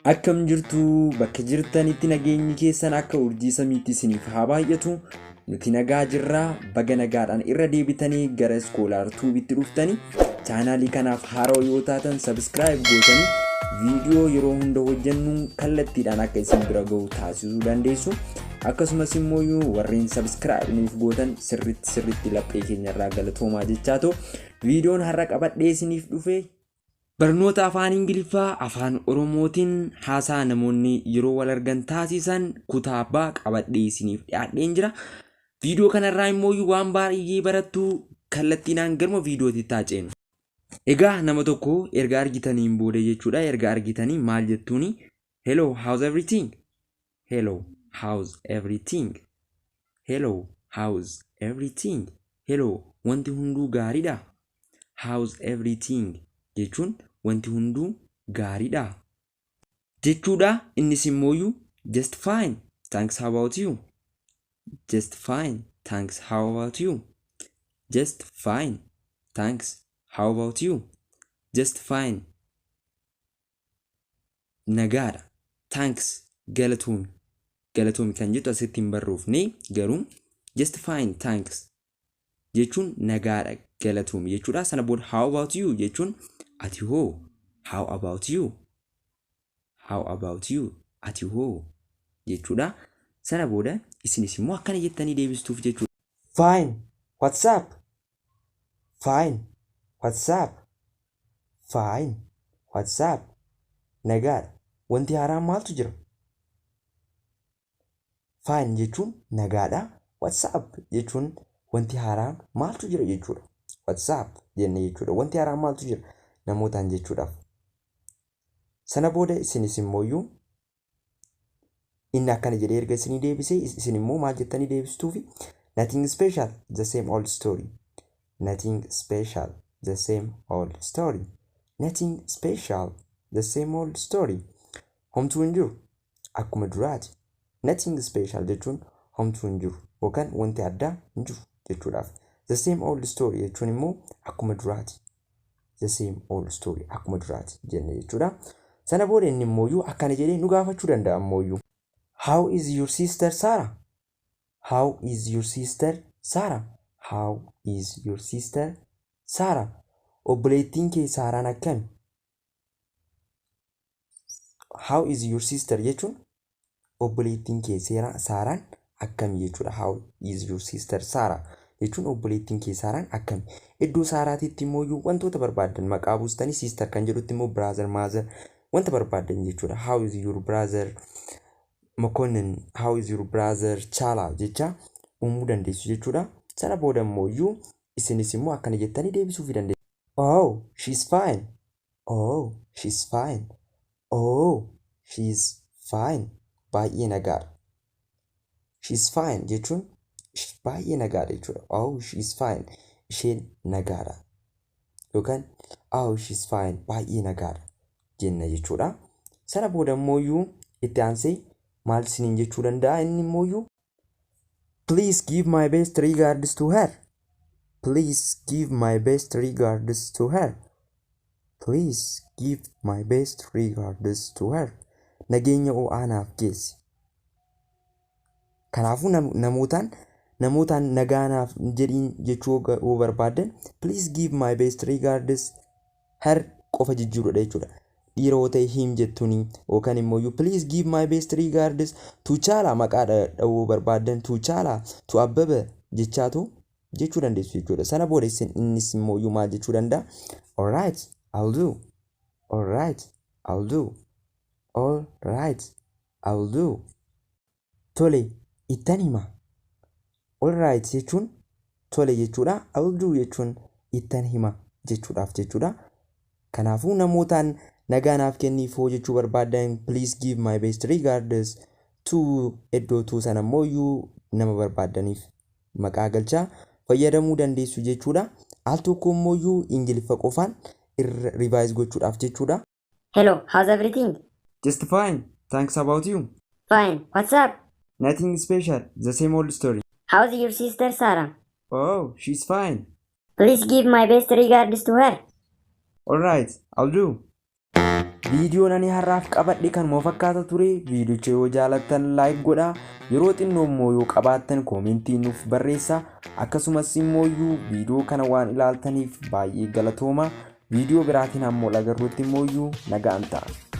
Akkam jirtu? Bakka jirtanitti nageenyi keessan akka urjii samiitti isiniif haa baay'atu. Nuti nagaa jirraa. Baga nagaadhaan irra deebitanii gara Scholar Tubeitti dhuftanii, chaanaalii kanaaf haarawaa yoo taatan subscribe gootanii viidiyoo yeroo hunda hojjennu kallattiidhaan akka isin bira ga'u taasisuu dandeessu. Akkasumas immoo warreen subscribe nuuf gootan sirritti sirritti laphee keenyarraa galatoomaa jechaa ta'u, viidiyoon har'a qabadhee isiniif dhufe barnoota afaan Ingiliffaa afaan Oromootiin haasaa namoonni yeroo wal argan taasisan kutaa abbaa qabadhee isiniif dhiyaadheen jira. Viidiyoo kanarraa immoo waan baay'ee barattu. Kallattiinaan garuma viidiyootti taaceenu. Egaa nama tokko erga argitaniin booda jechuudha. Erga argitanii maal jettuuni? "Hello, how's everything? Hello, how's everything? Hello, how's everything?" Hello, wanti hunduu gaariidha. "How's everything" jechuun wanti hunduu gaariidha jechuudha. Innis immooyyuu "Just fine, thanks, how about you? Just fine, thanks, how about you? Just fine, thanks, how about you?" "Just fine" nagaadha. "Thanks" galatoomi. Galatoomi kan jettu asitti hin barroofne, garuu "just fine, thanks" jechuun nagaadha, galatoomi jechuudha. Sana booda "how about you" jechuun ati hoo? "How about you? How about you?" Ati hoo jechuudha. Sana booda isinis immoo akkana jettanii deebistuuf jechuudha. "Fine, what's up? Fine, what's up? Fine, what's up?" Nagaadha. Wanti haaraan maaltu jira? "Fine" jechuun nagaadha. "What's up" jechuun wanti haaraan maaltu jira jechuudha. "What's up" jenne jechuudha. Wanti haaraan maaltu jira namootaan jechuudhaaf. Sana booda isinis immooyyuu inni akkana jedhee erga isinii deebisee, isin immoo maal jettanii deebistuufi? "Nothing special, the same old story. Nothing special, the same old story. Nothing special, the same old story." Homtuu hin jiru, akkuma duraati. "Nothing special" jechuun homtuu hin jiru yookaan wanti addaa hin jiru jechuudhaaf. "The same old story" jechuun immoo akkuma duraati. "The same old story" akkuma duraati jenne jechuudha. Sana booda inni immooyyuu akkana jedhee nu gaafachuu danda'a immooyyuu. "How is your sister Sarah? How is your sister Sarah? How is your sister Sarah?" Obboleettiin kee Saaraan akkami? "How is your sister" jechuun obboleettiin kee Saaraan akkami jechuudha. "How is your sister Sarah" jechuun obboleettiin kee Saaraan akkami? Iddoo Saaraatitti immoo wantoota barbaaddan maqaa buustanii, "sister" kan jedhutti immoo "brother", "mother", wanta barbaaddan jechuudha. "How is your brother Mokonnin? How is your brother Chala?" jecha uumuu dandeessu jechuudha. Sana booda immoo isinis immoo akkana jettanii deebisuufii dandeessu. "Oh, she's fine. Oh, she's fine. Oh, she's fine." Baay'ee nagaadha. "She's fine" jechuun baay'ee nagaadha jechuudha. "Oh, she's fine." Isheen nagaadha. Yookaan "Oh, she's fine." Baay'ee nagaadha jenna jechuudha. Sana booda immoo itti aansee maal isiniin jechuu danda'a inni immoo? "Please give my best regards to her. Please give my best regards to her. Please give my best regards to her." Nageenya ho'aa naaf geessi. Kanaafuu namootaan nagaa naaf jedhiin jechuu yoo barbaaddan, "please give my best regards her" qofa jijjiirudha jechuudha. Dhiira yoo ta'e "him" jettuuni, yookaan immoo "please give my best regards to Caalaa", maqaa dha'uu barbaaddan "to Caalaa", "to Abbaba" jechaatu jechuu dandeessu jechuudha. Sana booda innis immoo maal jechuu danda'a? "Alright, I'll do. Alright, I'll do. Alright, I'll do." Tole, ittan hima. "Alright" jechuun tole jechuudha. "I'll do" jechuun ittan hima jechuudhaaf jechuudha. Kanaafuu namootaan nagaa naaf kenniif hoo jechuu barbaadan, "please give my best regards to", iddoo "to" sana immoo nama barbaaddaniif maqaa galchaa fayyadamuu dandeessu jechuudha. Al tokko immoo Ingiliffa qofaan irra revise gochuudhaaf jechuudha. Hello, how's everything? Just fine. Thanks, about you? Fine. What's up? Nothing special. The same old story. How's your sister Sarah? Oh, she's fine. Please give my best regards to her. Alright, I'll do. Viidiyoon ani har'aaf qabadhe kanuma fakkaata ture. Viidiyocha yoo jaalattan like godhaa. Yeroo xinnoo immoo yoo qabaattan koomentii nuuf barreessaa. Akkasumas immoo viidiyoo kana waan ilaaltaniif baay'ee galatooma. Viidiyoo biraatiin hamma wal agarruutti immoo nagaan ta'a.